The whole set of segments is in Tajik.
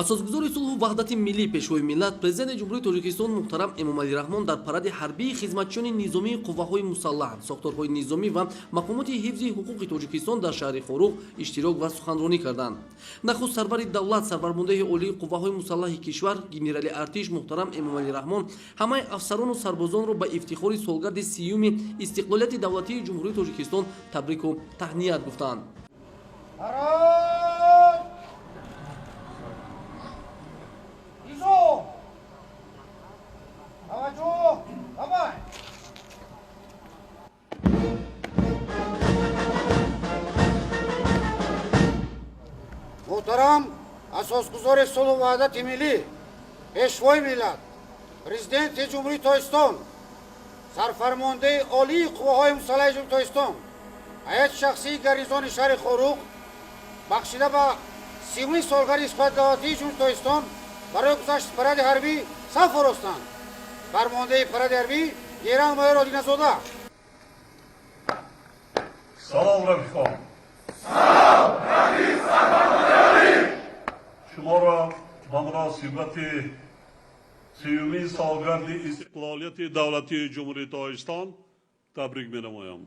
Асосгузори сулҳу ваҳдати миллӣ, Пешвои миллат, Президенти Ҷумҳурии Тоҷикистон муҳтарам Эмомалӣ Раҳмон дар паради ҳарбии хизматчиёни низомии қувваҳои мусаллаҳ, сохторҳои низомӣ ва мақомоти ҳифзи ҳуқуқи Тоҷикистон дар шаҳри Хоруғ иштирок ва суханронӣ карданд. Нахуст сарвари давлат, сарфармондеҳи олии қувваҳои мусаллаҳи кишвар, генерали артиш муҳтарам Эмомалӣ Раҳмон ҳамаи афсарону сарбозонро ба ифтихори солгарди 30-уми истиқлолияти давлатии Ҷумҳурии Тоҷикистон табрику таҳният гуфтанд. Парад! Изо! Таваҷҷӯҳ! Давай! Муҳтарам асосгузори сулҳу ваҳдати миллӣ, Пешвои миллат, Президенти Ҷумҳурии Тоҷикистон, сарфармондеҳи олии қувваҳои мусаллаҳи Ҷумҳурии Тоҷикистон, ҳайати шахсии гарнизони шаҳри Хоруғ бахшида ба 30-умин солгарди истиқлолияти давлатии Ҷумҳурии Тоҷикистон барои гузашти паради ҳарбӣ саф оростанд. Фармондеҳи паради ҳарбӣ генерал-майор Одиназода. Салом, рафиқон! Шуморо ба муносибати 30-умин солгарди истиқлолияти давлатии Ҷумҳурии Тоҷикистон табрик менамоям.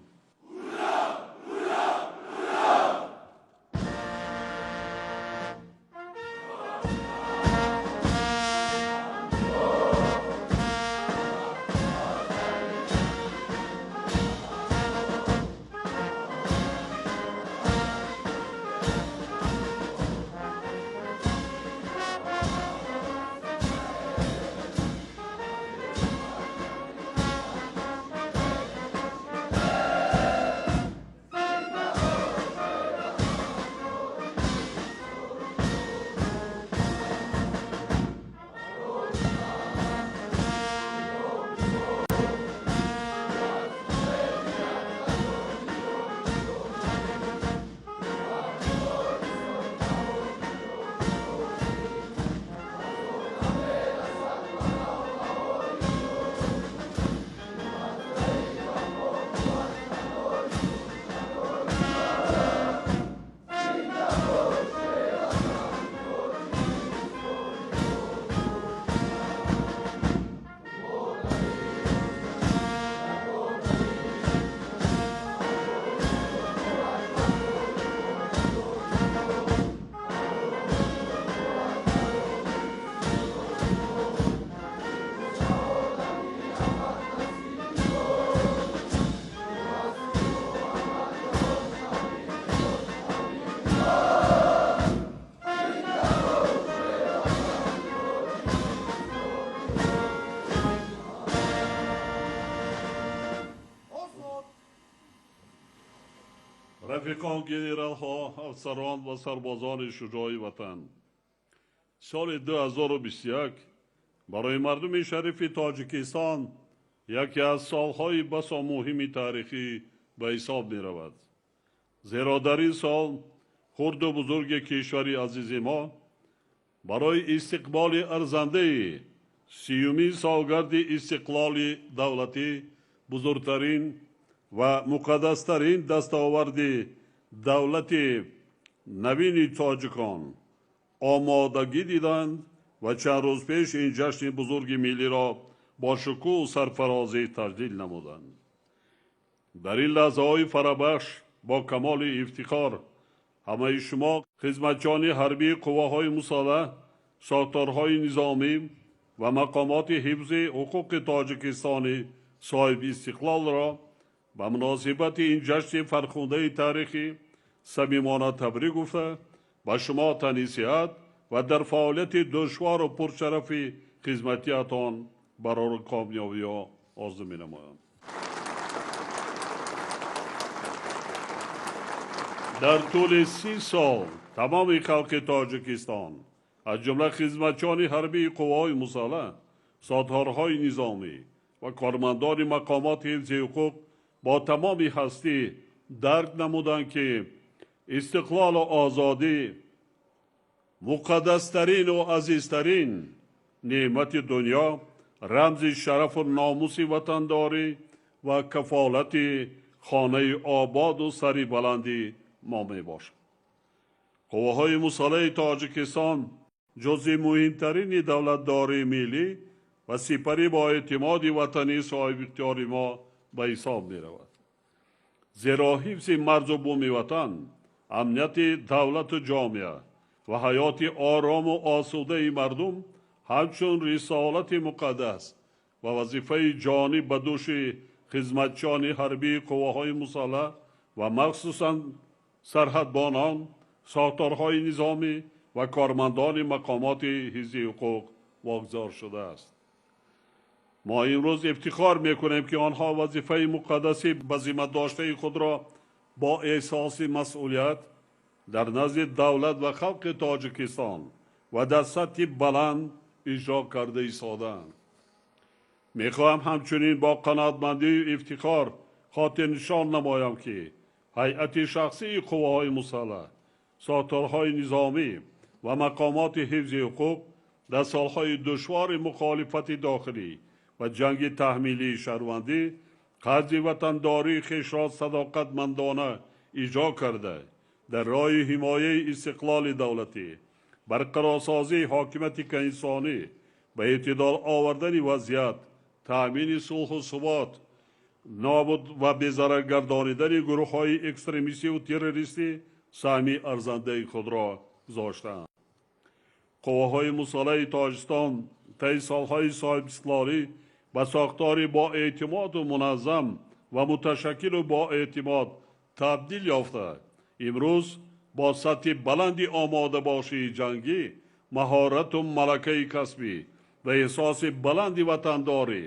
Рафиқон, генералҳо, афсарон ва сарбозони шуҷои ватан, соли 2021 барои мардуми шарифи Тоҷикистон яке аз солҳои басо муҳими таърихӣ ба ҳисоб меравад, зеро дар ин сол хурду бузурги кишвари азизи мо барои истиқболи арзандаи 30-умин солгарди истиқлоли давлатӣ, бузургтарин ва муқаддастарин дастоварди давлати навини тоҷикон омодагӣ диданд ва чанд рӯз пеш ин ҷашни бузурги миллиро бо шукӯҳу сарфарозӣ таҷлил намуданд. Дар ин лаҳзаҳои фарабахш бо камоли ифтихор ҳамаи шумо, хизматчиёни ҳарбии қувваҳои мусаллаҳ, сохторҳои низомӣ ва мақомоти ҳифзи ҳуқуқи Тоҷикистони соҳибистиқлолро ба муносибати ин ҷашни фархундаи таърихӣ самимона табрик гуфта, ба шумо тани сиҳат ва дар фаъолияти душвору пуршарафи хизматиятон барору комёбиҳо орзу менамоям. Дар тӯли 30 сол тамоми халқи Тоҷикистон, аз ҷумла хизматчиёни ҳарбии қувваҳои мусаллаҳ, сохторҳои низомӣ ва кормандони мақомоти ҳифзи ҳуқуқ бо тамоми ҳастӣ дарк намуданд, ки истиқлолу озодӣ муқаддастарину азизтарин неъмати дунё, рамзи шарафу номуси ватандорӣ ва кафолати хонаи ободу сари баланди мо мебошад. Қувваҳои мусаллаҳи Тоҷикистон ҷузъи муҳимтарини давлатдории миллӣ ва сипари боэътимоди ватании соҳибихтиёри мо ба ҳисоб меравад. Зеро ҳифзи марзу буми ватан, амнияти давлату ҷомеа ва ҳаёти орому осудаи мардум ҳамчун рисолати муқаддас ва вазифаи ҷонӣ ба дӯши хизматчиёни ҳарбии қувваҳои мусаллаҳ ва махсусан сарҳадбонон, сохторҳои низомӣ ва кормандони мақомоти ҳифзи ҳуқуқ вогузор шудааст. Мо имрӯз ифтихор мекунем, ки онҳо вазифаи муқаддаси ба зимма доштаи худро бо эҳсоси масъулият дар назди давлат ва халқи Тоҷикистон ва дар сатҳи баланд иҷро карда истодаанд. Мехоҳам ҳамчунин бо қаноатмандию ифтихор хотирнишон намоям, ки ҳайати шахсии қувваҳои мусаллаҳ, сохторҳои низомӣ ва мақомоти ҳифзи ҳуқуқ дар солҳои душвори мухолифати дохилӣ ва ҷанги таҳмилии шаҳрвандӣ қарзи ватандории хешро садоқатмандона иҷро карда, дар роҳи ҳимояи истиқлоли давлатӣ, барқарорсозии ҳокимияти конститутсионӣ, ба эътидол овардани вазъият, таъмини сулҳу субот, нобуд ва безарар гардонидани гурӯҳҳои экстремистиву террористӣ саҳми арзандаи худро гузоштаанд. Қувваҳои мусаллаҳи Тоҷикистон таи солҳои соҳибистиқлолӣ ба сохтори боэътимоду муназзам ва муташаккилу боэътимод табдил ёфта, имрӯз бо сатҳи баланди омодабошии ҷангӣ, маҳорату малакаи касбӣ ва эҳсоси баланди ватандорӣ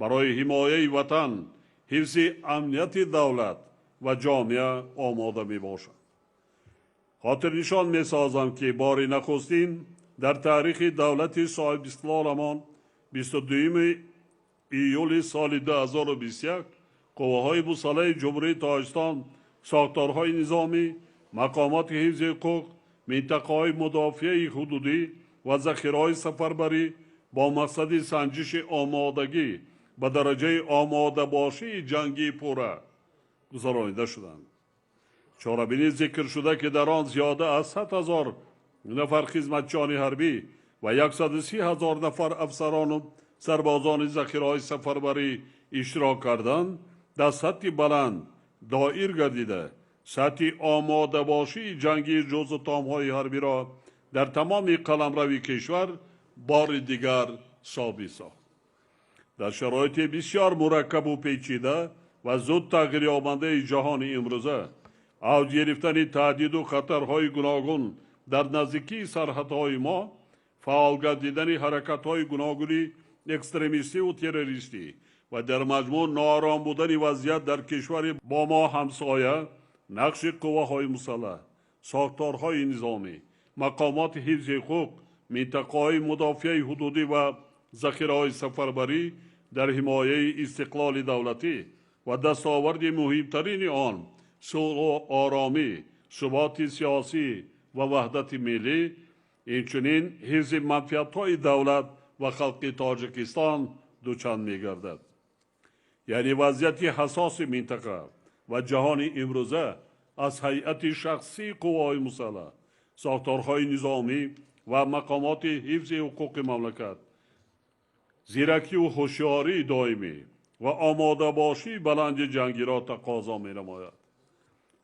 барои ҳимояи ватан, ҳифзи амнияти давлат ва ҷомеа омода мебошад. Хотирнишон месозам, ки бори нахустин дар таърихи давлати соҳибистиқлоламон 22 июли соли 2021 қувваҳои мусаллаҳи Ҷумҳурии Тоҷикистон, сохторҳои низомӣ, мақомоти ҳифзи ҳуқуқ, минтақаҳои мудофиаи ҳудудӣ ва захираҳои сафарбарӣ бо мақсади санҷиши омодагӣ ба дараҷаи омодабошии ҷангии пурра гузаронида шуданд. Чорабинӣ зикр шуда, ки дар он зиёда аз 100 000 нафар хизматчиёни ҳарбӣ ва 130 000 нафар афсарону сарбозони захираҳои сафарбарӣ иштирок карданд, дар сатҳи баланд доир гардида, сатҳи омодабошии ҷангии ҷузъу томҳои ҳарбиро дар тамоми қаламрави кишвар бори дигар собит сохт. Дар шароити бисёр мураккабу печида ва зуд тағйирёбандаи ҷаҳони имрӯза, авҷ гирифтани таҳдиду хатарҳои гуногун дар наздикии сарҳадҳои мо, фаъол гардидани ҳаракатҳои гуногуни экстремистиву террористӣ ва дар маҷмӯъ ноором будани вазъият дар кишвари бо мо ҳамсоя, нақши қувваҳои мусаллаҳ, сохторҳои низомӣ, мақомоти ҳифзи ҳуқуқ, минтақаҳои мудофиаи ҳудудӣ ва захираҳои сафарбарӣ дар ҳимояи истиқлоли давлатӣ ва дастоварди муҳимтарини он сулҳу оромӣ, суботи сиёсӣ ва ваҳдати миллӣ, инчунин ҳифзи манфиатҳои давлат ва халқи Тоҷикистон дучанд мегардад. Яъне вазъияти ҳассоси минтақа ва ҷаҳони имрӯза аз ҳайати шахсии қувваҳои мусаллаҳ, сохторҳои низомӣ ва мақомоти ҳифзи ҳуқуқи мамлакат, зиракию ҳушёрии доимӣ ва омодабошии баланди ҷангиро тақозо менамояд.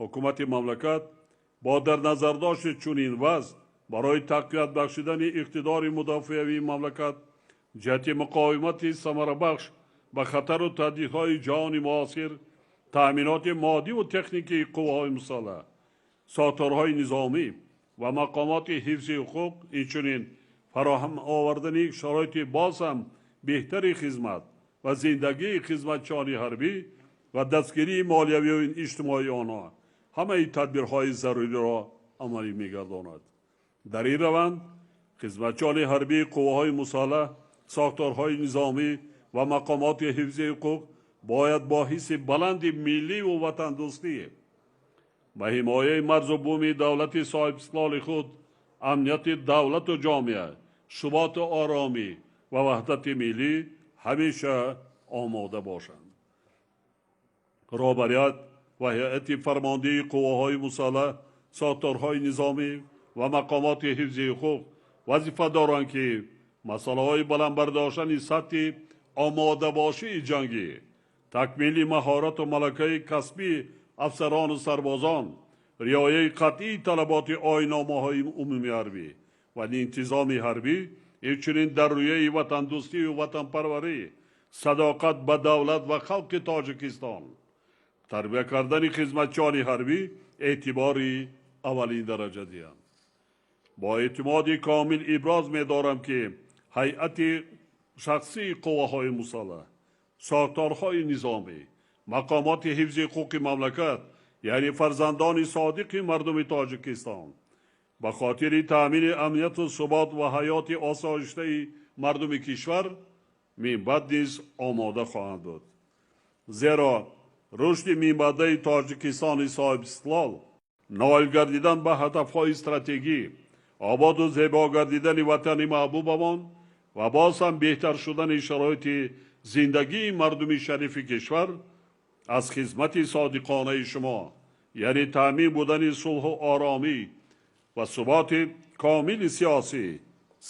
Ҳукумати мамлакат бо дар назардошти чунин вазъ барои тақвият бахшидани иқтидори мудофиавии мамлакат ҷиҳати муқовимати самарабахш ба хатару таҳдидҳои ҷаҳони муосир, таъминоти моддиву техникии қувваҳои мусаллаҳ, сохторҳои низомӣ ва мақомоти ҳифзи ҳуқуқ, инчунин фароҳам овардани шароити боз ҳам беҳтари хизмат ва зиндагии хизматчиёни ҳарбӣ ва дастгирии молиявию иҷтимоии онҳо ҳамаи тадбирҳои заруриро амалӣ мегардонад. Дар ин раванд хизматчиёни ҳарбии қувваҳои мусаллаҳ, сохторҳои низомӣ ва мақомоти ҳифзи ҳуқуқ бояд бо ҳисси баланди милливу ватандӯстӣ ба ҳимояи марзу буми давлати соҳибистиқлоли худ, амнияти давлату ҷомеа, суботу оромӣ ва ваҳдати миллӣ ҳамеша омода бошанд. Роҳбарият ва ҳайати фармондеҳии қувваҳои мусаллаҳ, сохторҳои низомӣ ва мақомоти ҳифзи ҳуқуқ Вазифа доранд, ки масъалаҳои баланд бардоштани сатҳи омодабошии ҷангӣ, такмили маҳорату малакаи касбии афсарону сарбозон, риояи қатъии талаботи оинномаҳои умумии ҳарбӣ ва интизоми ҳарбӣ, инчунин дар рӯяи ватандӯстию ватанпарварӣ, садоқат ба давлат ва халқи Тоҷикистон, тарбия кардани хизматчиёни ҳарбӣ эътибори аввалин дараҷа диҳанд. Бо эътимоди комил иброз медорам, ки ҳайати шахсии қувваҳои мусаллаҳ, сохторҳои низомӣ, мақомоти ҳифзи ҳуқуқи мамлакат, яъне фарзандони содиқи мардуми Тоҷикистон, ба хотири таъмини амнияту субот ва ҳаёти осоиштаи мардуми кишвар минбаъд низ омода хоҳанд буд. Зеро рушди минбаъдаи Тоҷикистони соҳибистиқлол, ноил гардидан ба ҳадафҳои стратегӣ, ободу зебо гардидани ватани маҳбубамон ва боз ҳам беҳтар шудани шароити зиндагии мардуми шарифи кишвар аз хизмати содиқонаи шумо, яъне таъмин будани сулҳу оромӣ ва суботи комили сиёсӣ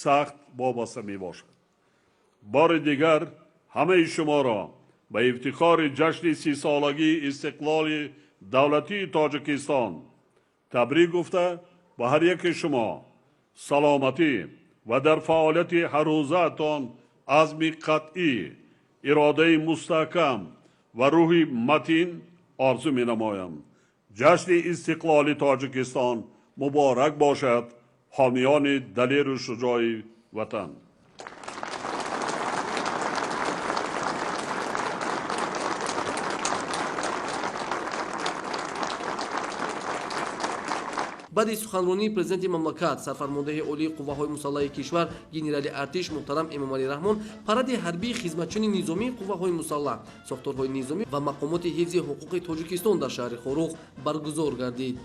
сахт вобаста мебошад. Бори дигар ҳамаи шуморо ба ифтихори ҷашни 30-солагии истиқлоли давлатии Тоҷикистон табрик гуфта, ба ҳар яки шумо саломатӣ ва дар фаъолияти ҳаррӯзаатон азми қатъӣ, иродаи мустаҳкам ва рӯҳи матин орзу менамоям. Ҷашни истиқлоли Тоҷикистон муборак бошад, ҳомиёни далеру шуҷои ватан. Баъди суханронии президенти мамлакат, сарфармондаҳи олии қувваҳои мусаллаҳи кишвар генерали артиш муҳтарам Эмомалӣ Раҳмон паради ҳарбии хизматчиёни низомии қувваҳои мусаллаҳ, сохторҳои низомӣ ва мақомоти ҳифзи ҳуқуқи Тоҷикистон дар шаҳри Хоруғ баргузор гардид.